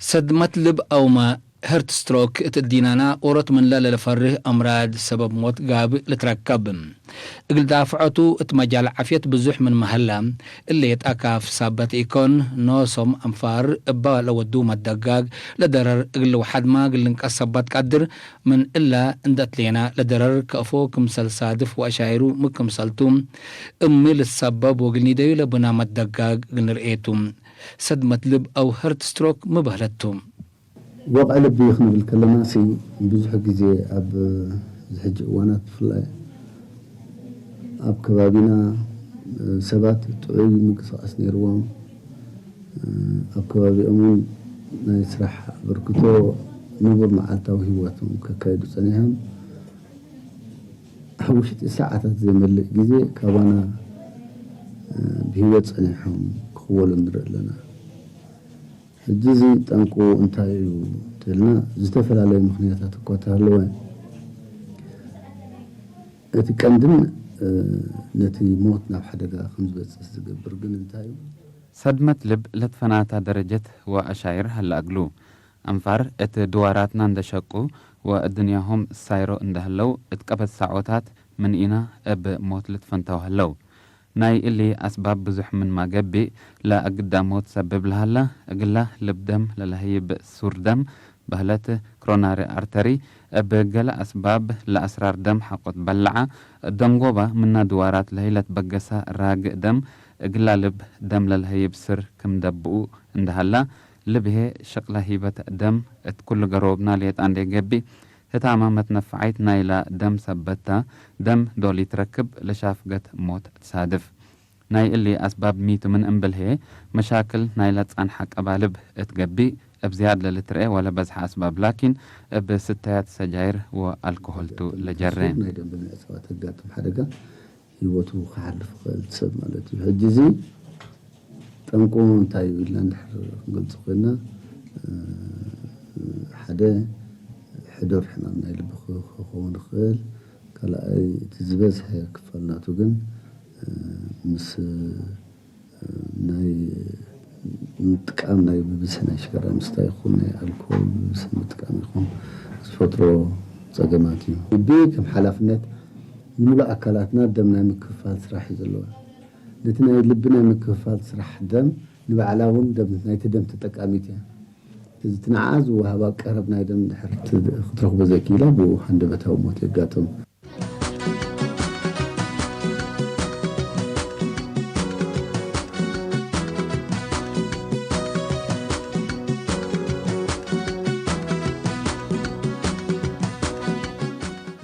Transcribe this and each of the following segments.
ሰድመት ልብ ኣውማ፣ ሀርት ስትሮክ፣ እት እዲናና ኦሮት ምንለ ለልፈርህ አምራድ ሰበብ ሞት ጋብእ ልትረከብ። እግል ዳፍዖቱ እት መጃል ዓፍየት ብዙሕ ምን መሀላ፣ እለ የጣካፍ ሳበት ኢኮን፣ ኖሶም አንፋር እባ ለወዱ መደጋግ ለደረር እግል ወሓድማ እግል ልንቀስ ሰበት ቀድር፣ ምን እላ እንደ እትሌና ለደረር ከእፎ ክምሰል ሳድፍ ወአሻይሩ ምን ክምሰልቱ፣ እሚ ልትሰበብ ወእግል ኒደዩ ለብና መደጋግ እግል ንርኤቱ። ሰድመት ልብ አው ሀርት ስትሮክ ሚ በህለቱ። ወቕዒ ልቢ ክንብል ከለና ሲ ብዙሕ ግዜ ኣብ እዚ ሕጂ እዋናት ብፍላይ ኣብ ከባቢና ሰባት ጥዑይ ምንቅስቓስ ነይርዎም፣ ኣብ ከባቢኦም እውን ናይ ስራሕ ኣበርክቶ ንቡር መዓልታዊ ህይወቶም ከካይዱ ጸኒሖም። ኣብ ውሽጢ ሰዓታት ዘይመልእ ግዜ ካባና ብህይወት ጸኒሖም ክኽወሉ ንርኢ ኣለና። ሕጂ እዚ ጠንቁ እንታይ እዩ እንተልና፣ ዝተፈላለዩ ምኽንያታት እኳ እንተሃለወ፣ እቲ ቀንድን፣ እ፣ ነቲ ሞት ናብ ሓደጋ ከም ዝበጽሕ ዝገብር ግን እንታይ እዩ? ሰድመት ልብ ለትፈናታ ደረጀት ወአሻይር ሀላ እግሉ። አንፋር እት ድዋራትና እንደሸቁ ወእድንያሆም ሳይሮ እንደህለው እት ቀበት ሳዖታት ምን ኢና እብ ሞት ልትፈንተው ሀለው። ናይ እሊ አስባብ ብዙሕ ምንማ ገብእ፣ ለአግዳሞት ሰብብ ለሀላ፣ እግላ ልብ ደም ለለሀይብ ሱር ደም በህለት ክሮናሪ አርተሪ፣ እብ ገለ አስባብ ለአስራር ደም ሐቆት በልዓ፣ ደንጎባ ምና ድዋራት ለህይ ለትበገሳ ራግእ ደም፣ እግላ ልብ ደም ለለሀይብ ስር ክም ደብኡ እንደሀላ፣ ልብሄ ሸቅለ ሂበት ደም እት ኩሉ ገሮብና ሌጣ እንዴ ገብእ፣ ህታማ መትነፈዓይት ናይላ ደም ሰበታ፣ ደም ዶል ይትረክብ፣ ለሻፍገት ሞት ትሳድፍ። ናይ እሊ አስባብ ሚቱ ምን እምብል ህዬ፣ መሻክል ናይላ ጻንሐ ቀባልብ እት ገብእ፣ እብ ዝያድ ለልትርኤ ወለበዝሐ አስባብ ላኪን፣ እብ ስተያት ሰጃይር ወአልኮሆልቱ ለጀሬ። ናይ ደም ብምዕጻዋ ተጋጥም ሓደጋ ህይወቱ ክሓልፍ ይኽእል ሰብ ማለት እዩ። ሕጂ እዚ ጠንቁ እንታይ እዩ ኢልና እንድሕር ክንገልጾ ኮይና፣ እ፣ ሓደ ሕዱር ሕማም ናይ ልቢ ክኸውን ይኽእል። ካልኣይ እቲ ዝበዝሐ ክፋል ናቱ ግን፣ እ፣ ምስ፣ እ፣ ናይ ምጥቃም ናይ ብብዝሒ ናይ ሽጋራ ምስታይ ይኹን ናይ ኣልኮል ብብዝሒ ምጥቃም ይኹን ዝፈጥሮ ጸገማት እዩ። ልቢ ከም ሓላፍነት ንሙሉእ ኣካላትና ደም ናይ ምክፍፋል ስራሕ እዩ ዘለዋ። ነቲ ናይ ልቢ ናይ ምክፍፋል ስራሕ ደም ንባዕላ እውን ደም ናይቲ ደም ተጠቃሚት እያ። እዚ እቲ ንዓ ዝወሃባ ቀረብ ናይ ደም ድሕር ክትረኽቦ ዘይክኢላ ብኡ ሃንደበታዊ ሞት የጋጥም።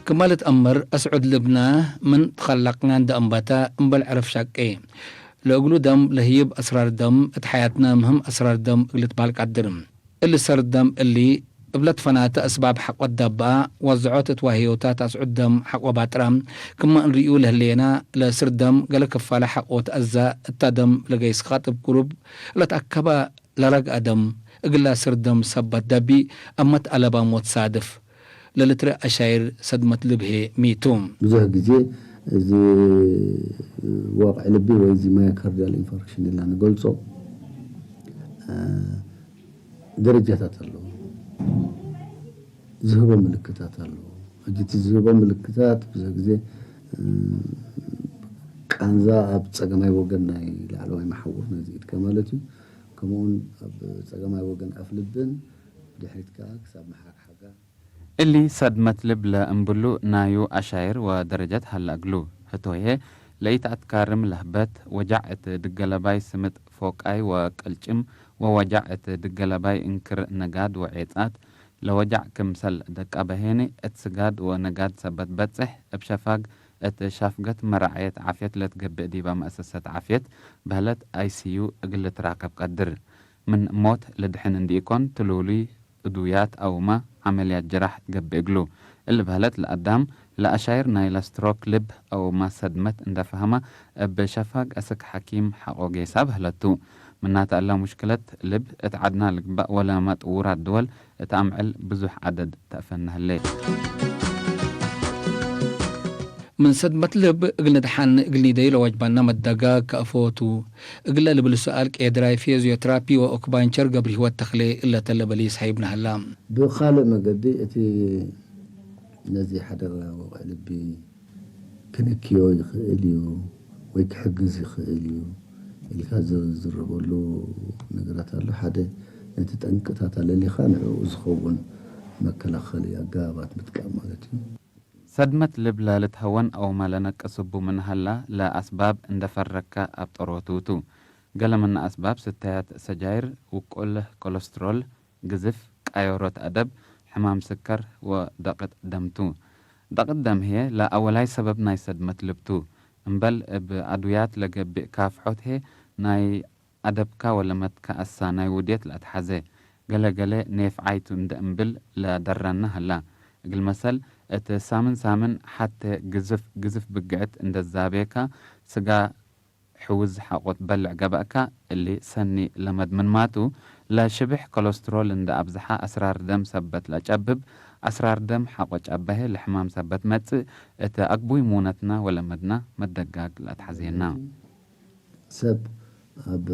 ክማል እት አምር አስዑድ ልብና ምን ትኸለቅና እንደ አንበታ እምበል ዕርፍ ሻቄ። ለእግሉ ደም ለህይብ አስራር ደም እት ሐያትና ምህም አስራር ደም እግል ትበህል ቀድር። እሊ ሰር ደም እሊ እብለ ትፈናተ አስባብ ሐቆት ደብአ ወዘዖት እት ዋህዮታት አስዑድ ደም ሐቆ ባጥራ ክመ እንርእዩ ለህሌና ለስር ደም ገለ ክፋለ ሐቆት አዛ እታ ደም ለገይስ ኻጥብ ቁሩብ ለትአከበ ለረግአ ደም እግላ ስር ደም ሰበት ደቢእ አመት አለባ ሞት ሳድፍ። ለልትረ አሻይር ሰድመት ልብሄ ሚቱ። ብዙሕ ግዜ እዚ ወቕዒ ልቢ ወይ እዚ ማዮካርዲያል ኢንፋርክሽን ኢልና ንገልጾ፣ እ፣ ደረጃታት ኣለዎ። ዝህቦ ምልክታት ኣለዎ። ሕጂ እቲ ዝህቦ ምልክታት ብዙሕ ግዜ፣ እ፣ ቃንዛ ኣብ ጸገማይ ወገን ናይ ላዕለዋይ መሓውር ናይዚ ኢድካ ማለት እዩ። ከምኡውን ኣብ ጸገማይ ወገን ኣፍ ልብን ብድሕሪት ከኣ ክሳብ መሓግሓጋ። እሊ ሰድመት ልብ ለእምብሉ ናዩ አሻይር ወደረጀት ሀላ እግሉ። ህቶዬ ለኢተአትካርም ለህበት ወጃዕ እት ድገለባይ ስምጥ ፎቃይ ወቅልጭም ወወጃዕ እት ድገለባይ እንክር ነጋድ ወዔጻት፣ ለወጃዕ ክምሰል ደቃ በሄኒ እት ስጋድ ወነጋድ ሰበት በጽሕ፣ እብ ሸፋግ እት ሻፍገት መራዕየት ዓፍየት ለትገብእ ዲባ መእሰሰት ዓፍየት በህለት ኣይ ሲ ዩ እግል ልትራከብ ቀድር። ምን ሞት ልድሕን እንዲኢኮን፣ ትሉሉይ እዱያት ኣውመ ዓመልያት ጅራሕ ገብእ እግሉ። እሊ በህለት ለአዳም ለአሻይር ናይላ ስትሮክ ልብ አውመ ሰድመት እንደ ፈሀመ እብ ሸፋግ አስክ ሐኪም ሐቆ ጌሳ በህለቱ። ምናተ እለ ሙሽክለት ልብ እት ዐድና ልግበእ ወለመ ጥውራት ድወል እት አምዕል ብዙሕ ዐደድ ተአፈነ ህሌ። ምን ሰድመት ልብ እግል ንድሓን እግል ኒደዩ ለወጅባና መደጋግ ከአፎቱ። እግለ ልብል ሰኣል ቄድራይ ፊዚዮትራፒ ወኦኩፓንቸር ገብርሂወት ተኽሌ እለ ተለ በሊስ ሀይብነ ሀላ። ብኻልእ መገዲ እቲ ነዚ ሓደጋ ወቕዒ ልቢ ክንክዮ ይኽእል እዩ ወይ ክሕግዝ ይኽእል እዩ ኢልካ ዝዝረበሉ ነገራት ኣሎ። ሓደ ነቲ ጠንቅታት ኣለሊኻ ንዕኡ ዝኸውን መከላኸሊ ኣገባባት ምጥቃም ማለት እዩ። ሰድመት ልብ ለልትሀወን አውመ ለነቅስ እቡ ምን ሀላ፣ ለአስባብ እንደ ፈረግከ አብጠሮቱ ቱ። ገለ ምን አስባብ ስተያት ሰጃይር፣ ውቁል ኮለስትሮል፣ ግዝፍ፣ ቃዮሮት አደብ፣ ሕማም ስከር ወደቅት ደም ቱ። ደቅት ደም ህዬ ለአወላይ ሰበብ ናይ ሰድመት ልብ ቱ። እምበል እብ አዱያት ለገብእ ካፍሖት ህዬ ናይ አደብካ ወለመትካ አሳ ናይ ውዴት ለአትሐዜ። ገለ ገለ ኔፍዓይ ቱ እንደ እምብል ለደረነ ሀላ። እግል መሰል፣ እት ሳምን ሳምን ሐቴ ግዝፍ ግዝፍ ብግዕት እንደ ዛቤካ፣ ስጋ ሕውዝ ሐቆት በልዕ ገበእካ፣ እሊ ሰኒ ለመድ ምንማቱ፣ ለሽብሕ ኮለስትሮል እንደ አብዝሐ አስራር ደም ሰበት ለጨብብ፣ አስራር ደም ሐቆ ጨበሄ ለሕማም ሰበት መጽእ፣ እት አግቡይ ሙነትና ወለመድና መደጋግ ለአትሐዜና። ሰብ ኣብ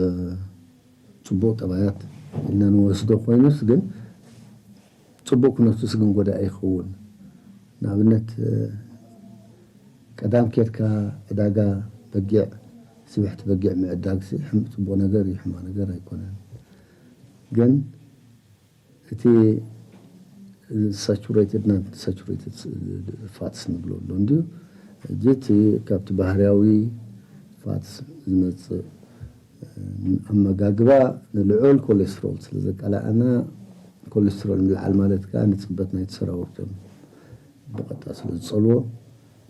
ጽቡቕ ጠባያት ኢልና ንወስዶ ኮይኑስ ግን ጽቡቕ ክነሱስ ግን ጎዳኢ ይኸውን። ንኣብነት፣ ቀዳም ኬድካ ዕዳጋ በጊዕ፣ ስብሕቲ በጊዕ ምዕዳግሲ ሕም-፣ ጽቡቕ ነገር እዩ፣ ሕማቕ ነገር ኣይኮነን። ግን እቲ ሳቹሬትድ፣ ናን ሳቹሬትድ ፋትስ ንብሎ ኣሎ እንድዩ። እዚ እቲ ካብቲ ባህርያዊ ፋትስ ዝመጽእ ኣመጋግባ ንልዑል ኮሌስትሮል ስለ ዘቃልዓና፣ ኮሌስትሮል ምልዓል ማለት ከኣ ንጽበት ናይቲ ሰራውር ደም ብቐጥታ ስለ ዝጸልዎ፣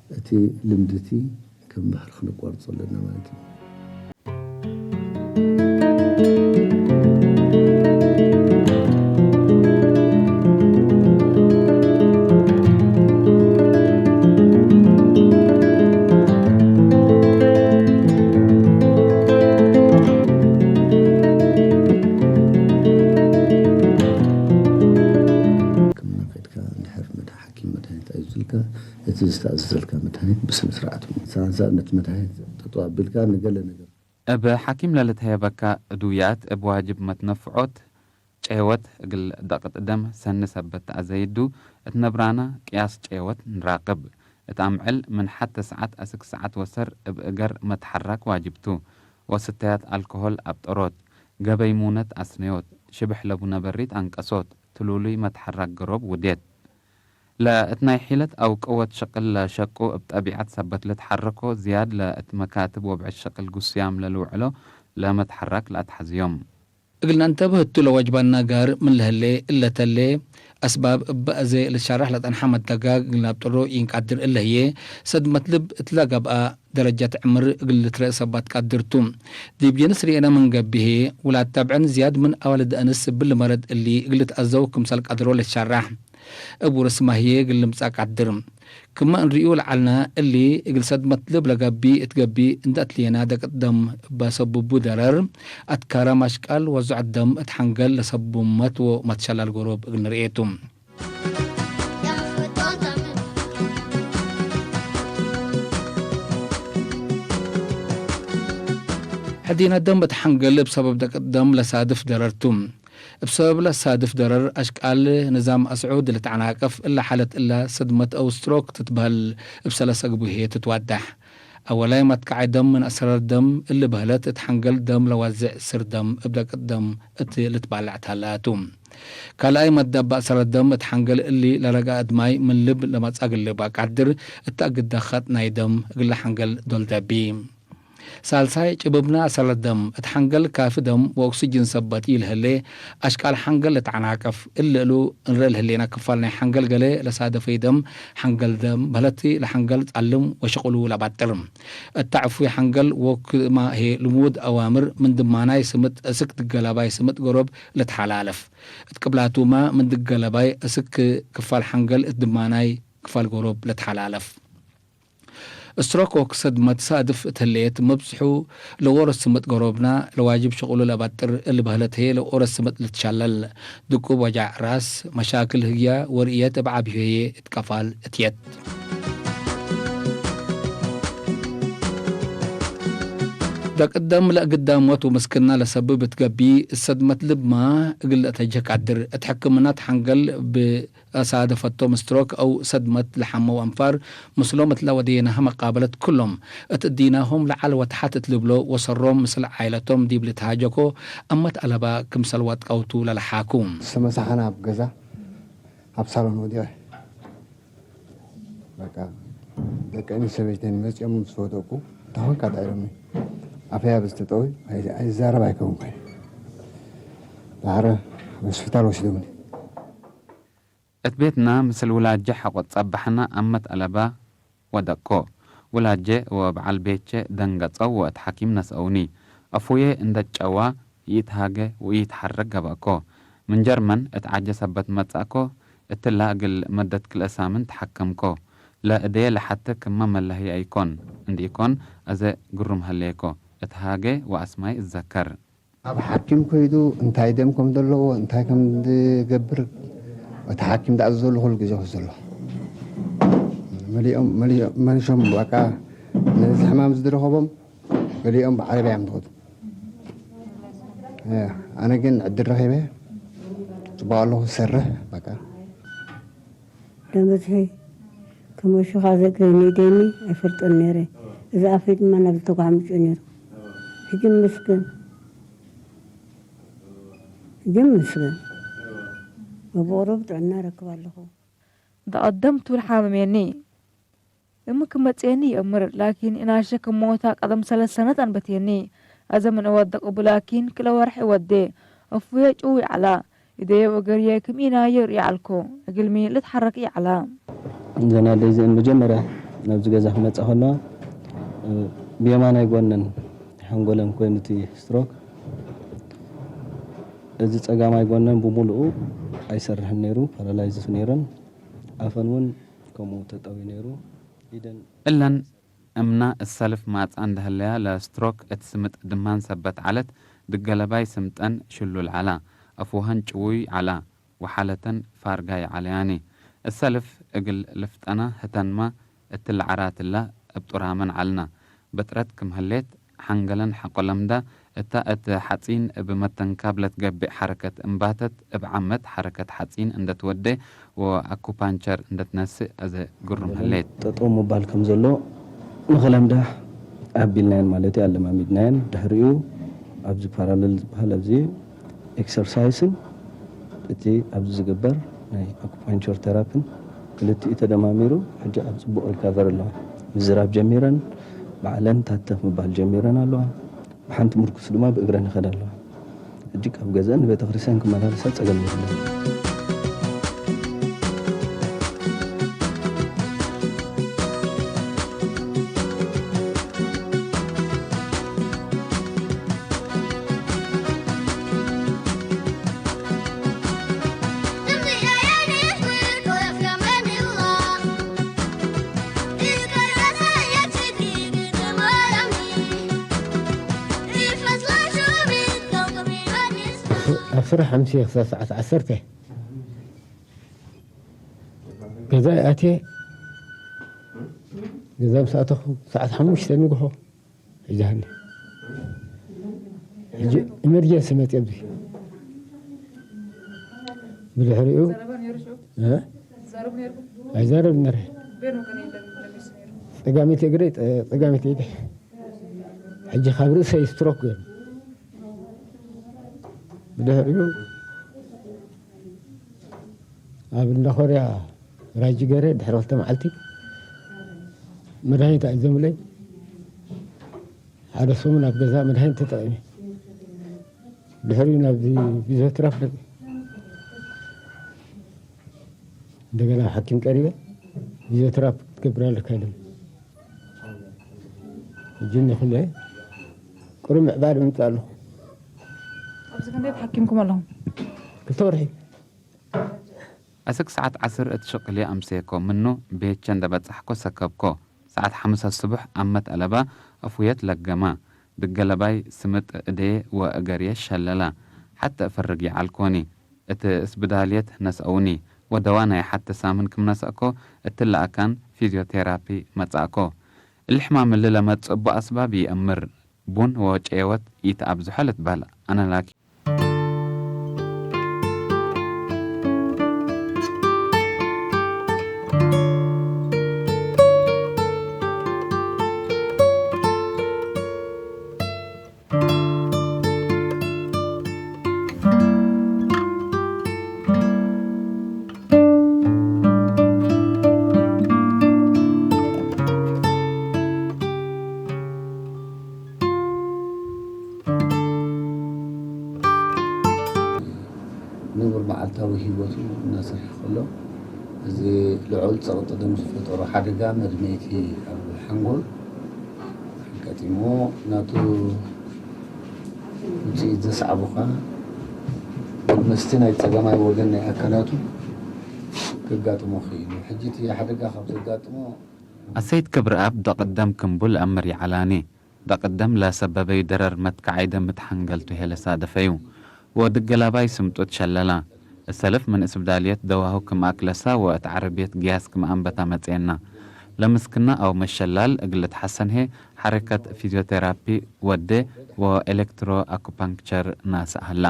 እቲ ልምዲ እቲ ከም ባህሪ ክነቋርጾ ኣለና ማለት እዩ። ሕክምና ከድካ እንድሕር መድሃ-፣ ሓኪም መድሃኒት ኣዚዙልካ፣ እቲ ዝተኣዘዘልካ መድሃኒት ብስነ ስርዓቱ፣ ሳንሳ ነቲ መድሃኒት ጠጠው ኣቢልካ ንገለ ነገር። እብ ሓኪም ለልትሀየበካ እዱያት እብ ዋጅብ መትነፍዖት ጨወት እግል ደቅት ደም ሰኒ ሰበት ተኣዘይዱ፣ እት ነብራና ቅያስ ጨወት ንራቅብ። እት ኣምዕል ምን ሐተ ሰዓት አስክ ሰዓት ወሰር እብ እገር መትሐራክ ዋጅብ ቱ። ወስተያት አልኮሆል አብጠሮት፣ ገበይ ሙነት አስነዮት፣ ሽብሕ ለቡ ነበሪት አንቀሶት፣ ትሉሉይ መትሐራክ ገሮብ ውዴት። ለእት ናይ ሒለት አው ቅወት ሸቅል ለሸቁ እብ ጠቢዐት ሰበት ልትሐረኮ ዝያድ ለእት መካትብ ወብዕድ ሸቅል ግሱያም ለልውዕሎ ለመትሐራክ ለአትሐዝዮም። እግል ነንተብህ እቱ ለወጅባና ጋር ምን ለህሌ እለ ተሌ አስባብ እበ አዜ ልትሸራሕ ለጠንሐ መደጋግ እግል ናብጥሮ ኢንቃድር እለ ህዬ ሰድመት ልብ እትለ ገብአ ደረጀት ዕምር እግል ልትረእ ሰባት ቃድር ቱ። ዲብ ጀንስ ርኤና ምን ገብእ ህዬ ውላድ ተብዐን ዝያድ ምን አዋልድ አንስ እብሊ መረድ እሊ እግል ልትአዘው ክምሰል ቀድሮ ልትሸራሕ። እብ ውርስ ማህዬ እግል ልምጸእ ቃድር። ክመ እንርእዩ ለዐልና እሊ እግል ሰድመት ልብ ለገብእ እት ገብእ እንደ አትልየና ደቅት ደም እበ ሰቡቡ ደረር አትካራም አሽቃል ወዞዐት ደም እት ሐንገል ለሰቡመት ወመትሸላል ጎሮብ እግል ንርኤ ቱ። ሕዲነ ደም እት ሐንገል እብ ሰበብ ደቅት ደም ለሳድፍ ደረር ቱ። እብ ሰበብ ለሳድፍ ደረር አሽቃል ንዛም አስዑድ ልትዐናቀፍ እለ ሓለት እለ ሰድመት አው ስትሮክ ትትበህል እብ ሰለሰ ግቡሄ ትትዋዳሕ። አወላይ መትከዓይ ደም ምን አስራር ደም እሊ በህለት እት ሐንገል ደም ለዋዝዕ ስር ደም እብ ደቅት ደም እት ልትባለዕ ተህለአቱ። ካልኣይ መደብ በእሰረት ደም እት ሐንገል እሊ ለረግአ እድማይ ምን ልብ ለመጽአ እግል ልብአ ቃድር እት አግደ ኸጥ ናይ ደም እግለ ሐንገል ዶል ደቢ። ሳልሳይ፣ ጭብብና ኣሰለት ደም፣ እቲ ሓንገል ካፊ ደም ወኦክስጅን ሰበት እዩ ልህሌ፣ ኣሽቃል ሓንገል ልተዓናቀፍ፣ እልእሉ እንረ ልህሌና ክፋል ናይ ሓንገል ገለ ለሳደፈይ ደም፣ ሓንገል ደም በህለቲ ለሓንገል ጻልም ወሸቁሉ ለባጥር። እታ ዕፉይ ሓንገል ወክማ ሄ ልሙድ ኣዋምር ምን ድማናይ ስምጥ እስክ ድገላባይ ስምጥ ገሮብ ልትሓላለፍ። እት ቅብላቱማ ምን ድገለባይ እስክ ክፋል ሓንገል እት ድማናይ ክፋል ገሮብ ልትሓላለፍ። ስትሮክ ወክ ሰድመት ሳድፍ እት ህሌት መብዝሑ ለወረስ ስምጥ ገሮብና ለዋጅብ ሽቁሉ ለባጥር እሊ በህለት ህየ ለወረስ ስምጥ ልትሻለል። ድቁብ ወጃዕ ራስ፣ መሻክል ህግያ ወርእየት እብ ዓብዩ ህየ እት ቀፋል እትየት። ደቅደም ለእግዳሞት ወምስክና ለሰብብ እት ገቢ እሰድመት ልብማ እግል ለእተጀህ ቃድር። እት ሕክምና እት ሓንገል ብ ኣሳደፈቶም ስትሮክ ኣው ሰድመት ለሓመው ኣንፋር ምስሎም እት ለወደየናህ መቃበለት ክሎም እት እዲናሆም ለዓል ወተሓት እት ልብሎ ወሰሮም ምስል ዓይለቶም ዲብ ልትሃጀኮ ኣመት ኣለባ ክምሰል ዋጥቀውቱ ለለሓኩ። ዝተመሳሓና ኣብ ገዛ ኣብ ሳሎን ወዲቐ። በቃ ደቀኒ ሰበይተን መፂኦም ምስ ወደቁ እንታይ ኮንካ ዳይሎምኒ ኣፈያ ብዝተጠዊ ኣይዛረብ ኣይከውን ኮይኑ ዳሕረ ሆስፒታል ወሲዶምኒ። እት ቤትና ምስል ውላጀ ሐቆ ጸባሕና ኣመት አለባ ወደቅኮ። ውላጀ ወበዓል ቤቼ ደንገጸው ወእት ሐኪም ነስአውኒ። አፉዬ እንደ ጨዋ ይእትሃገ ወኢይትሐረክ ገብአኮ። ምን ጀርመን እት ዐጀ ሰበት መጸእኮ። እትላ እግል መደት ክልኤ ሳምን ተሐከምኮ። ለእደየ ለሐተ ክመ መለህየ ኢኮን። እንድኢኮን አዘ ግሩም ሀሌኮ። እትሃገ ወአስማይ እዘከር። ኣብ ሓኪም ከይዱ እንታይ ደም ከም ዘለዎ እንታይ ከም ዝገብር እቲ ሓኪም ዝኣዘዘሉ ኩሉ ግዜ ክሕዝ ኣለዎ። መሊኦም መሊኦም መሊሾም በቃ ነዚ ሕማም ዝረኸቦም ገሊኦም ብዓረብያ እዮም ዝኸዱ። ኣነ ግን ዕድል ረኺበ ጽቡቕ ኣለኹ ዝሰርሕ በቃ። ደመዝሒ ከመ ሹኻ ዘግረኒ ደኒ ኣይፈልጦን ነይረ። እዚ ኣፈይ ድማ ናብ ዝተጓሕምጮ ነይሩ። ሕጂ ምስግን ሕጂ ምስግን በብቑሩብ ጥዕና ረክብ ኣለኹ። ደቐደምቱ ልሓመሜኒ እም ክመጽኤኒ ይእምር ላኪን እናሸ ክሞታ ቀደም ሰለስተ ሰነት ኣንበቴኒ። ኣዘ ምን እወደቅቡ ላኪን ክለ ወርሒ ወዴ። እፉየ ጭው ይዓላ። እደየ ወገርየ ክም ኢናየ ርእየ ዓልኮ። እግልሚ ልትሓረክ ይዓላ። እዘን ኣደይ እዚአን መጀመርያ ናብዚ ገዛ ክመጻ ከለዋ ብየማናይ ጎነን ሓንጎለን ኮይኑ እቲ ስትሮክ እዚ ጸጋማይ ጎነን ብሙሉኡ ኣይሰርሕን ነይሩ ፓራላይዝ ነይረን ኣፈን እውን ከምኡ ተጠውዩ ነይሩ ኢደን እለን እምና እሰልፍ ማጻ እንደህለያ ለስትሮክ እት ስምጥ ድማን ሰበት ዓለት ድገለባይ ስምጠን ሽሉል ዓላ ኣፍወሀን ጭውይ ዓላ ወሓለተን ፋርጋይ ዓለያኒ እሰልፍ እግል ልፍጠና ህተንማ እትለ ዓራትላ እብ ጡራመን ዓልና በጥረት ክም ህሌት ሓንገለን ሐቆ ለምዳ እታ እት ሐጺን እብ መተንካብ ለትገቤዕ ሐረከት እምባተት እብ ዓመት ሐረከት ሐጺን እንደትወዴ ወአኩፓንቸር እንደትነስእ አዘ ግሩም ህሌት። ጠጠው ምባል ከም ዘሎ ንኽለምዳ ኣቢልናየን ማለት እዩ ኣለማሚድናየን ድሕሪኡ ኣብዚ ፓራለል ዝበሃል ኣብዚ ኤክሰርሳይስን እቲ ኣብዚ ዝግበር ናይ ኣኩፓንቸር ተራፕን ክልቲኡ ተደማሚሩ ሕጂ ኣብ ፅቡቕ ሪካቨር ኣለዋ ምዝራብ ጀሚረን ባዕለን ታተኽ ምባል ጀሚረን ኣለዋ ብሓንቲ ምርኩስ ድማ ብእግረን ይኸዳ ኣለዋ ሕጂ ካብ ገዘን ንቤተ ክርስቲያን ክመላለሳ ፀገም የብለን ኣብ ስራሕ ኣምስየ ክሳብ ሰዓት ዓሰርተ ገዛ ኣትየ ገዛ ምስ ኣተኹ ሰዓት ሓሙሽተ ንግሆ ሒዛኒ ሕጂ ኢመርጀንሲ መፅየ ኣብዚ ብድሕሪኡ ኣይዛረብ ነረ ፀጋሚት እግረይ ፀጋሚት ኢደ ሕጂ ካብ ርእሰይ ስትሮክ ገይሩ ብድሕሪኡ ኣብ እንዳ ኮርያ ራጂ ገይረ ድሕሪ ክልተ መዓልቲ መድሃኒት ኣእዘምለይ ሓደ ሰሙን ኣብ ገዛ መድሃኒት ተጠቒመ። ድሕሪኡ ናብዚ ፊዚዮቴራፒ ደቂ-፣ እንደገና ኣብ ሓኪም ቀሪበ፣ ፊዚዮቴራፒ ክትገብር ኣለካ ኢሎም። ሕጂ እኒ ኩለ ቁሩብ ምዕባለ ምምፃእ ኣለኹ። ኣብዚ ክንደይ ተሓኪምኩም ኣለኹም? ክልተ ወርሒ። ኣሰክ ሰዓት ዓስር እቲ ሽቕሊ ኣምሰየኮ ምኑ ቤቸ እንደበጻሕኮ ሰከብኮ። ሰዓት ሓሙሳ ስቡሕ ኣብ መትኣለባ ኣፉየት ለገማ። ድገለባይ ስምጥ እዴ ወእገርየ ሸለላ። ሓተ እፈርግ ይዓልኮኒ። እቲ እስብዳልየት ነስአውኒ። ወደዋ ናይ ሓተ ሳምን ክምነሰእኮ እትለኣካን ፊዚዮቴራፒ መጻእኮ። እልሕማም እሊ ለመጽእ እቡ ኣስባብ ይእምር። ቡን ወጨየወት ኢተኣብዝሖ ልትበል ኣነላኪ። ንቡር መዓልታዊ ህይወቱ እናሰርሐ ከሎ፣ እዚ ልዑል ጸቕጢ ደም ዝፈጠሮ ሓደጋ መድመይቲ ኣብ ሓንጎል ኣጋጢሞ፣ ናቱ ውጽኢት ዘስዓቡ ከኣ፣ መስቲ ናይ ጸጋማይ ወገን ናይ ኣካላቱ ከጋጥሞ ክኢሉ። ሕጂ እቲ ሓደጋ ካብ ዘጋጥሞ፣ ኣሰይት ክብረኣብ ደቕደም ክምቡል ኣምር ይዓላኒ። ደቕደም ለሰበበዩ ደረር መትከዓይ ደም እት ሓንገልቱ ሄለ ሳደፈዩ። ወድገላባይ ስምጡት ሸለላ። እሰልፍ ምን እስብዳልየት ደዋሁ ክም ኣክለሳ ወእት ዓረብየት ግያስ ክም ኣንበታ መጽየና። ለምስክና ኣው መሸላል እግል ትሓሰን ሄ ሓረከት ፊዚዮቴራፒ ወዴ ወኤሌክትሮ ኣኩፓንክቸር ናስእ ሀላ።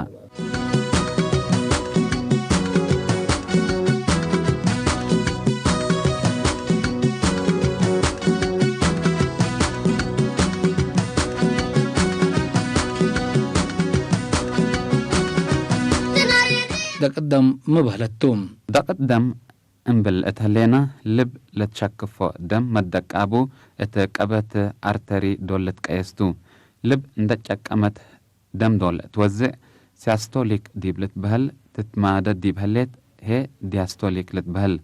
ደቅደም ምበህለቱ። ደቅደም እምብል እት ህሌና ልብ ለትሸክፎ ደም መደቃቡ እት ቀበት ኣርተሪ ዶል ልትቀየስቱ። ልብ እንደጨቀመት ደም ዶል ትወዝእ ሲያስቶሊክ ዲብ ልትበህል ትትማደ ዲብ ህሌት ሄ ዲያስቶሊክ ልትበህል።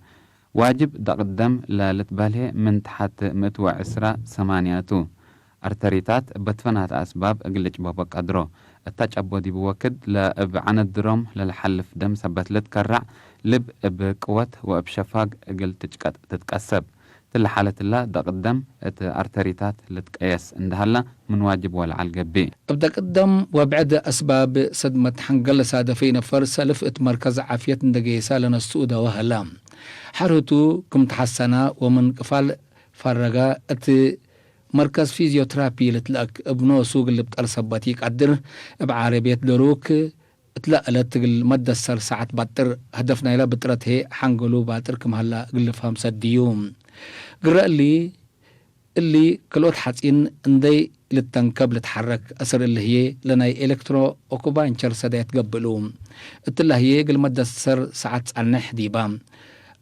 ዋጅብ ደቅደም ለልትበህል ሄ ምን ተሓት ምእት ወዕስራ ሰማንያቱ። ኣርተሪታት በትፈናተ ኣስባብ እግል ልጭበቦ ቀድሮ። እታ ጨቦ ዲብ ወክድ ለእብ ዓነት ድሮም ለልሓልፍ ደም ሰበት ልትከራዕ ልብ እብ ቅወት ወእብ ሸፋግ እግል ትጭቀጥ ትትቀሰብ። ትለ ሓለትላ ደቅደም እት ኣርተሪታት ልትቀየስ እንደሃላ ምን ዋጅብ ወለዓል ገብእ። እብ ደቅደም ወብዕድ ኣስባብ ሰድመት ሓንገል ለሳደፈ ይነፈር ሰልፍ እት መርከዝ ዓፍየት እንደገየሳ ለነስኡ ደወ ሀላ። ሓርህቱ ክም ተሓሰና ወምን ቅፋል ፋረጋ እት መርከዝ ፊዝዮትራፒ ልትለእክ እብ ኖሱ ግልብ ጠል ሰበት ይቃድር እብ ዓረብየት ደሩክ እትለ እለት እግል መደሰር ሰዓት ባጥር። ህደፍ ናይላ ብጥረት ሄ ሓንገሉ ባጥር ክም ሀላ እግል ልፍሀም ሰድዩ። ግረ እሊ እሊ ክልኦት ሓጺን እንደይ ልተንከብ ልትሓረክ እስር እሊ ህዬ ለናይ ኤለክትሮ ኦኩባንቸር ሰዳየት ገብእሉ። እትለ ህዬ እግል መደሰር ሰዓት ጸንሕ ዲባ።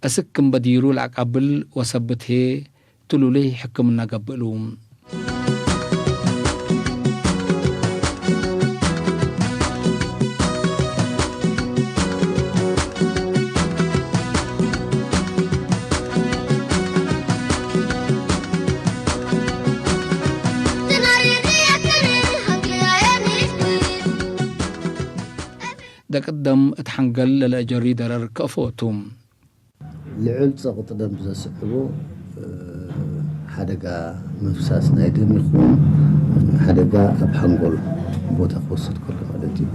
እስክ ክም በዲሩ ለአቃብል ወሰብት ሄ ትሉሉይ ሕክምና ገብእሉ። ደቅደም እት ሓንገል ለለአጀሪ ደረር ከእፎ እቱ። ልዑል ጸቕጢ ደም ዘስዕቦ ሓደጋ ምፍሳስ ናይ ደም ይኹን ሓደጋ ኣብ ሓንጎል ቦታ ክወስድ ከሎ ማለት እዩ።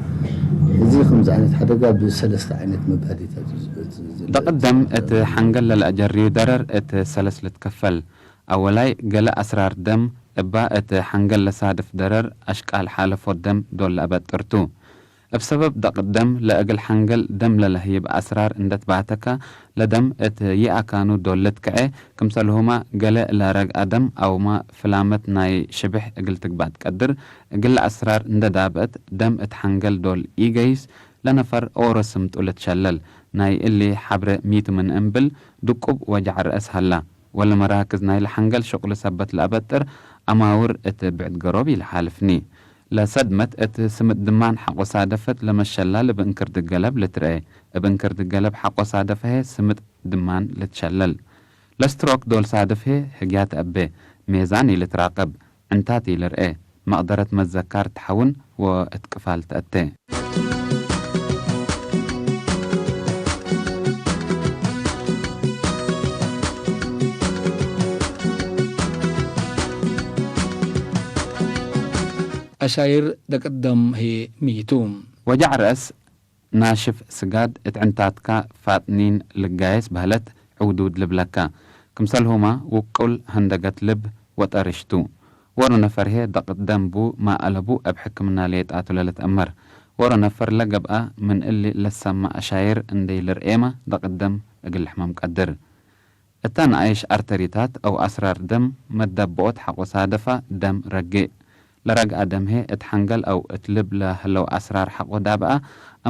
እዚ ከምዚ ዓይነት ሓደጋ ብሰለስተ ዓይነት መባዲታት እዩ ዝበጽእ። ደቕደም እቲ ሓንገል ለለአጀርዩ ደረር እት ሰለስ ልትከፈል። ኣወላይ ገለ ኣስራር ደም እባ እቲ ሓንገል ለሳድፍ ደረር ኣሽቃል ሓለፎ ደም ዶል ለአበጥርቱ። እብ ሰበብ ደቕ ደም ለእግል ሓንገል ደም ለለህይብ ኣስራር እንደ ትባህተካ፣ ለደም እት ይኣካኑ ዶል ልትከዐ፣ ክምሰልሁማ ገለ ለረግኣ ደም ኣውማ ፍላመት ናይ ሽብሕ እግል ትግባእ ትቀድር። እግል ኣስራር እንደ ዳብአት ደም እት ሓንገል ዶል ኢገይስ፣ ለነፈር ኦሮ ስምጡ ልትሸለል። ናይ እሊ ሐብረ ሚቱ ምን እምብል ድቁብ ወጃዕ ረአስ ሀላ። ወለመራክዝ ናይለ ሐንገል ሹቅል ሰበት ለአበጥር ኣማውር እቲ ብዕድ ገሮብ ይልሓልፍኒ። ለሰድመት እቲ ስምጥ ድማን ሓቆሳ ደፈት ለመሸላ ልብእንክር ድገለብ ልትርኤ። እብ እንክር ድገለብ ሓቆሳ ደፈሄ ስምጥ ድማን ልትሸለል። ለስትሮክ ዶል ሳድፍሄ ህግያ ተአቤ። ሜዛን ኢልትራቀብ። ዕንታት ኢልርኤ። መቕደረት መዘካር ትሓውን ወእት ቅፋል ተአቴ። ኣሻይር ደቅደም ህየ ምይቱ። ወጃዕ ረእስ ናሽፍ ስጋድ እት ዕንታትካ ፋጥኒን ልጋየስ በህለት ዕውድውድ ልብለካ። ክምሰልሁማ ውቁል ሀንደገት ልብ ወጠርሽቱ። ወሮ ነፈርሄ ደቅደም ቡ ማእለቡ እብ ሕክምና ሌጣቱ ለልትአመር። ወሮ ነፈር ለገብአ ምን እሊ ለሰማ አሻይር እንደይ ልርኤማ ደቅደም እግል ሕመም ቀድር። እታ ነኣይሽ ኣርተሪታት አው ኣስራር ደም መደበኦት ሓቆ ሳደፋ ደም ረግእ። ለረግአ ደምሄ እት ሐንገል አው እት ልብ ለህለው ኣስራር ሓቆ ዳብአ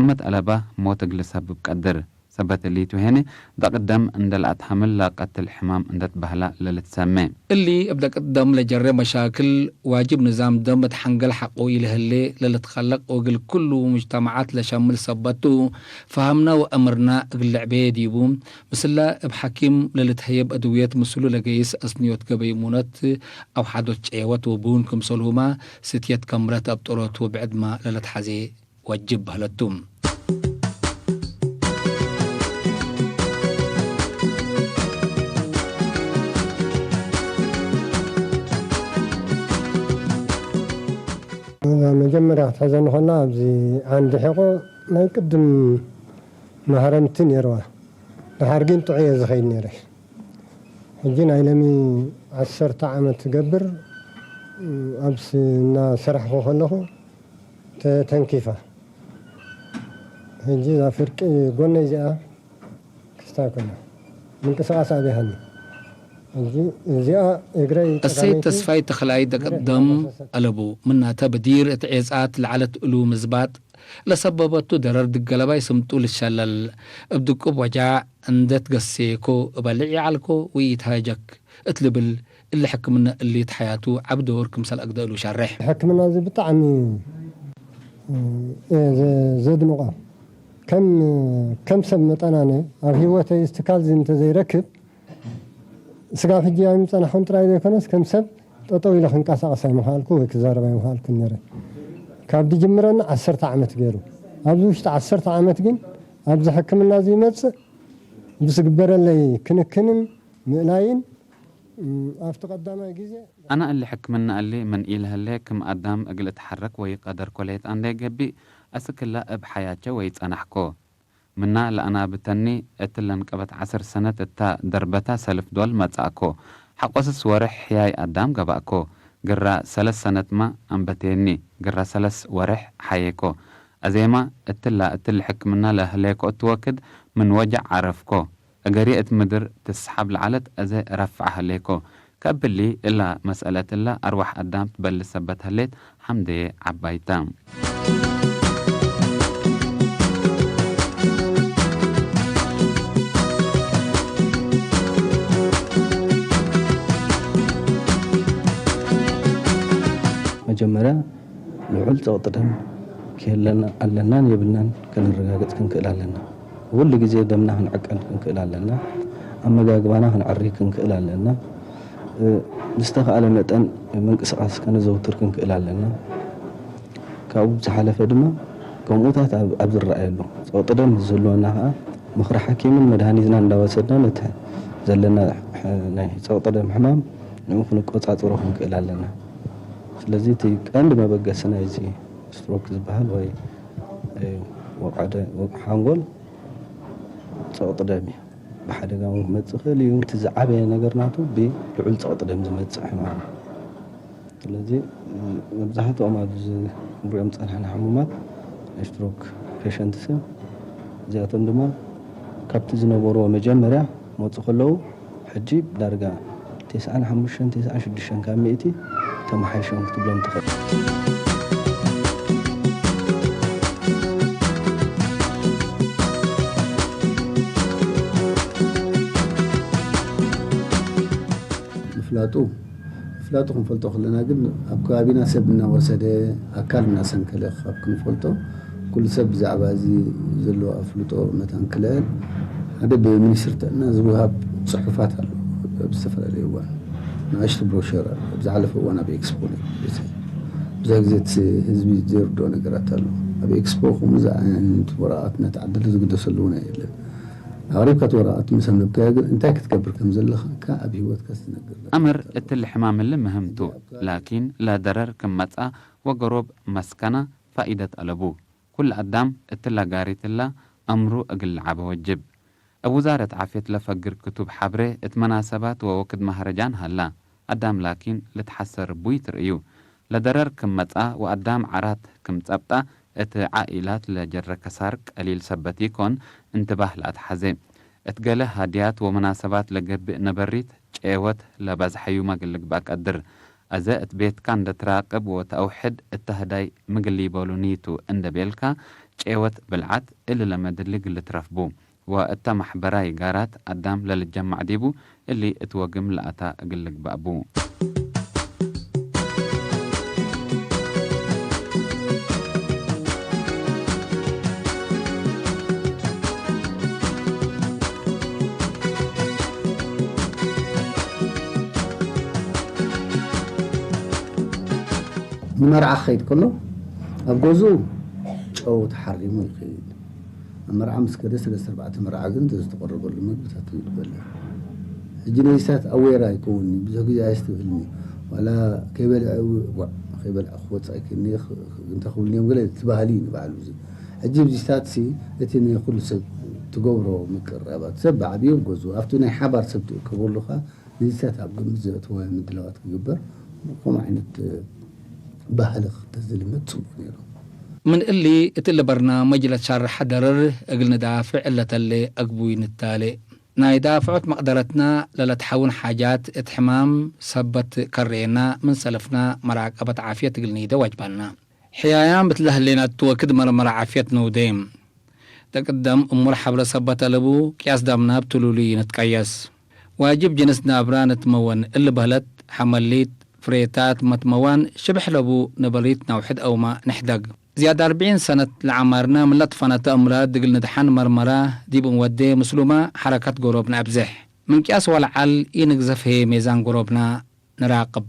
አመት አለባ ሞት እግል ሰብብ ቀድር። ሰበት እሊቱ ሄነ ደቂ ደም እንደ ለአትሐምል ለቀትል ሕማም እንደ ትበህላ ለልትሰሜ። እሊ እብ ደቂ ደም ለጀሬ መሻክል ዋጅብ ንዛም ደም እት ሐንገል ሓቆ ኢለህሌ ለልትኸለቅ ወእግል ኩሉ ሙጅተማዓት ለሸምል ሰበቱ ፈሀምና ወአምርና እግል ልዕቤ ዲቡ። ምስላ እብ ሐኪም ለልትሀየብ አድውየት ምስሉ ለገይስ አስንዮት ገበይ ሙነት አውሓዶት ጨየወት ወቡን ክምሰልሁማ ስትየት ከምረት አብ ጦሮት ወብዕድማ ለልትሐዜ ወጅብ በህለቱ። መጀመርያ ክትሕዘ እንኾና ኣብዚ ዓንዲ ሒቆ ናይ ቅድም ማህረምቲ ነይርዋ። ድሓር ግን ጥዑየ ዝኸይድ ነይረ። ሕጂ ናይ ለሚ ዓሰርተ ዓመት ትገብር ኣብ ስ-፣ እናሰራሕኩ ከለኹ ተ-፣ ተንኪፋ። ሕጂ እዛ ፍርቂ ጎነይ እዚኣ ክስታ ኮይና ምንቅስቓስ ኣብያሃኒ። ሕጂ እዚኣ እግረይ እሰይ ቀዳመይቲ ተስፋይ ተኽላይ ደቂ ደም ኣለቡ። ምናተ ብዲር እቲ ዔጻት ለዓለት እሉ ምዝባጥ ለሰበበቱ ደረር ድገለባይ ስምጡ ልሸለል። እብ ድቁብ ወጃዕ እንደ ትገሴኮ እበልዕ ይዓልኮ ወኢትሃጀክ እት ልብል እሊ ሕክምና እሊ እት ሐያቱ ዓቢ ዶር ክምሰል አግደ እሉ ሸርሕ። ሕክምና እዚ ብጣዕሚ እየ ዘ-፣ ዘድንቆ። ከም፣ ከም ሰብ መጠናነ ኣብ ህይወተይ እስትካል እዚ እንተዘይረክብ ስጋብ ሕጂ ኣይምጸናሕኩን ጥራይ ዘይኮነስ ከም ሰብ ጠጠው ኢለ ክንቀሳቐስ ኣይምኽኣልኩ ወይ ክዛረብ ኣይምኽኣልኩን ነይረ። ካብ ድጅምረኒ ዓሰርተ ዓመት ገይሩ። ኣብዚ ውሽጢ ዓሰርተ ዓመት ግን ኣብዚ ሕክምና እዚ ይመጽእ ብዝግበረለይ ክንክንን ምእላይን፣ እም፣ ኣብቲ ቀዳማይ ግዜ ኣነ እሊ ሕክምና እሊ ምን ኢልሀሌ ክም አዳም እግል እትሐረክ ወይ ቀደርኮ ሌጣ እንዴ ገብእ አስክላ እብ ሐያቸ ወይ ጸናሕኮ። ምና ለአናብተኒ እት ለንቀበት ዐስር ሰነት እታ ደርበታ ሰልፍ ዶል መጽአኮ። ሐቆስስ ወርሕ ሕያይ አዳም ገባእኮ። ግራ ሰለስ ሰነትማ አንበቴኒ። ግራ ሰለስ ወርሕ ሐዬኮ። አዜማ እትላ እትሊ ሕክምና ለህሌኮ እት ወክድ ምን ወጃዕ ዐረፍኮ። እገርየ እት ምድር ትስሓብ ለዐለት አዜ ረፍዓ ህሌኮ። ከእብሊ እላ መስአለት እላ አርዋሕ አዳም ትበሊ ሰበት ህሌት ሐምደየ ዐባይታ። መጀመርያ ልዑል ጸቕጢ ደም ክህለና ኣለናን የብልናን ከነረጋግጽ ክንክእል ኣለና። ኩሉ ግዜ ደምና ክንዕቀን ክንክእል ኣለና። ኣመጋግባና ክንዕሪ ክንክእል ኣለና። እ፣ ብዝተኻእለ መጠን ምንቅስቓስ ከነዘውትር ክንክእል ኣለና። ካብኡ ብዝሓለፈ ድማ ከምኡታት ኣብ፣ ኣብ ዝረኣየሉ ጸቕጢ ደም ዝህልወና ከኣ ምኽሪ ሓኪምን መድሃኒትና እንዳወሰድና ነቲ ዘለና ሕ-፣ ናይ ጸቕጢ ደም ሕማም ንኡ ክንቆጻጸሮ ክንክእል ኣለና። ስለዚ እቲ ቀንዲ መበገሲ ናይዚ ስትሮክ ዝበሃል ወይ፣ እ፣ ወቕዒ ደ-፣ ወቕዒ ሓንጎል ጸቕጢ ደም እዩ። ብሓደጋ እውን ክመጽእ ይኽእል እዩ። እቲ ዝዓበየ ነገር ናቱ ብልዑል ጸቕጢ ደም ዝመጽእ ሕማም እዩ። ስለዚ፣ እ፣ መብዛሕትኦም ኣብዚ ንሪኦም ዝጸናሕና ሕሙማት ናይ ስትሮክ ፔሸንትስ እዮም። እዚኣቶም ድማ ካብቲ ዝነበርዎ መጀመርያ ክመጹ ከለዉ ሕጂ ዳርጋ ተስዓን ሓሙሽተን፣ ተስዓን ሽዱሽተን ካብ ሚእቲ ተመሓይሾም ክትብሎም ትኽእል። ምፍላጡ፣ ዳቱ ክንፈልጦ ከለና ግን ኣብ ከባቢና ሰብ እናወሰደ ኣካል እናሰንከለ ካብ ክንፈልጦ ኩሉ ሰብ ብዛዕባ እዚ ዘለዎ ኣፍልጦ መታን ክልዕል ሓደ ብሚኒስትሪ ጥዕና ዝወሃብ ፅሑፋት ኣሎ። ኣብ ዝተፈላለዩ እዋን ንኣሽቱ ብሮሸር ኣሎ። ኣብ ዝሓለፈ እዋን ኣብ ኤክስፖ ነይሩ። ብዙሕ ግዜ እቲ ህዝቢ ዘይርድኦ ነገራት ኣሎ። ኣብ ኤክስፖ ከምኡ ዝዓይነቱ ወረቓቕት እናተዓደለ ዝግደሰሉ እውን የለን። ኣቕሪብካ እቲ ወረቓቕት ምስ ኣንበብካዮ ግን እንታይ ክትገብር ከም ዘለካ ኣብ ህይወትካ ዝትነግር ነገር ኣምር ኣሎ። እቲ ልሕማምሊ ምህምቱ ላኪን ለደረር ክመጻ ወገሮብ መስከና ፋኢደት ኣለቡ። ኩል ኣዳም እትላ ጋሪትላ ኣምሩ እግል ለዓበ ወጅብ። እብ ውዛረት ዓፍየት ለፈግር ክቱብ ሐብሬ እት መናሰባት ወወክድ መሀረጃን ሀላ። ኣዳም ላኪን ልትሐሰር ቡይ ትርእዩ። ለደረር ክም መጽኣ ወኣዳም ዓራት ክም ጸብጣ እት ዓኢላት ለጀረ ከሳር ቀሊል ሰበት ኢኮን እንትባህ ለኣትሐዜ። እት ገሌ ሀድያት ወመናሰባት ለገብእ ነበሪት ጬወት ለበዝሐዩመ እግል ልግበእ ቀድር። አዘ እት ቤትካ እንደ ትራቅብ ወተአውሕድ እተ ህዳይ ምግል ይበሉኒ ቱ እንደ ቤልካ ጬወት ብልዓት እሊ ለመድሊ እግል ልትረፍ ቡ። ወእተ መሕበራይ ጋራት አዳም ለልጀማዕ ዲቡ እሊ እት ወግም ለአታ እግል ልግባእ ቡ። ንመርዓ ክኸይድ ከሎ ኣብ ገዝኡ ጨው ተሓሪሙ ይኸይድ። ኣብ መርዓ ምስ ከደ ሰለስተ ኣርባዕተ መርዓ ግን ዝተቐረበሉ ምግብታት እዩ ዝበልዕ። ሕጂ ነዚታት ኣዌር ኣይከውንኒ ብዙሕ ግዜ ኣየስትብህልኒ ዋላ ከይበልዐ ዋዕ ከይበልዐ ክወፅእ ኣይክእልኒ እንተ ክብልኒዮም ገለ እቲ ባህሊ እዩ ንባዕሉ እዚ። ሕጂ ብዚታት ሲ እቲ ንኩሉ ሰብ ትገብሮ ምቅራባት ሰብ ብዓብዩ ገዝኡ ኣብቲ ናይ ሓባር ሰብ ትእከበሉ ኸ ንዚታት ኣብ ግምት ዘእተወ ምድላዋት ክግበር ከምኡ ዓይነት ባህሊ ክተዝልመድ ጽቡቅ ነይሩ። ምን እሊ እት እሊ በርናመጅ ለትሻርሐ ደርር እግል ንዳፍዕ እለ ተሌ አግቡይ ንታሌ። ናይ ዳፍዖት መቅደረትና ለለትሐውን ሓጃት እት ሕማም ሰበት ከርኤና ምን ሰልፍና መራቀበት ዓፍየት እግል ኒደ ዋጅባና። ሕያያም እት ለህሌና እት ወክድ መርመረ ዓፍየት ንውዴ። ተቅደም እሙር ሐብረ ሰበት አለቡ ቅያስ ደም ናብ ትሉሉይ ንትቀየስ። ዋጅብ ጅንስ ናብራ ንትመወን እሊ በህለት፣ ሐመሊት፣ ፍሬታት፣ መትመዋን ሽብሕ ለቡ ነበሪት ናውሕድ አውማ ንሕደግ። ዝያድ አርብዒን ሰነት ለዐማርና ምን ለትፈነተ እምራድ ድግል ንድሓን መርመራ ዲብ እንወዴ ምስሉማ ሐረከት ጎሮብ ነአብዝሕ። ምን ቅያስ ወለዓል ኢንግዘፍ ህዬ ሜዛን ጎሮብና ንራቅብ።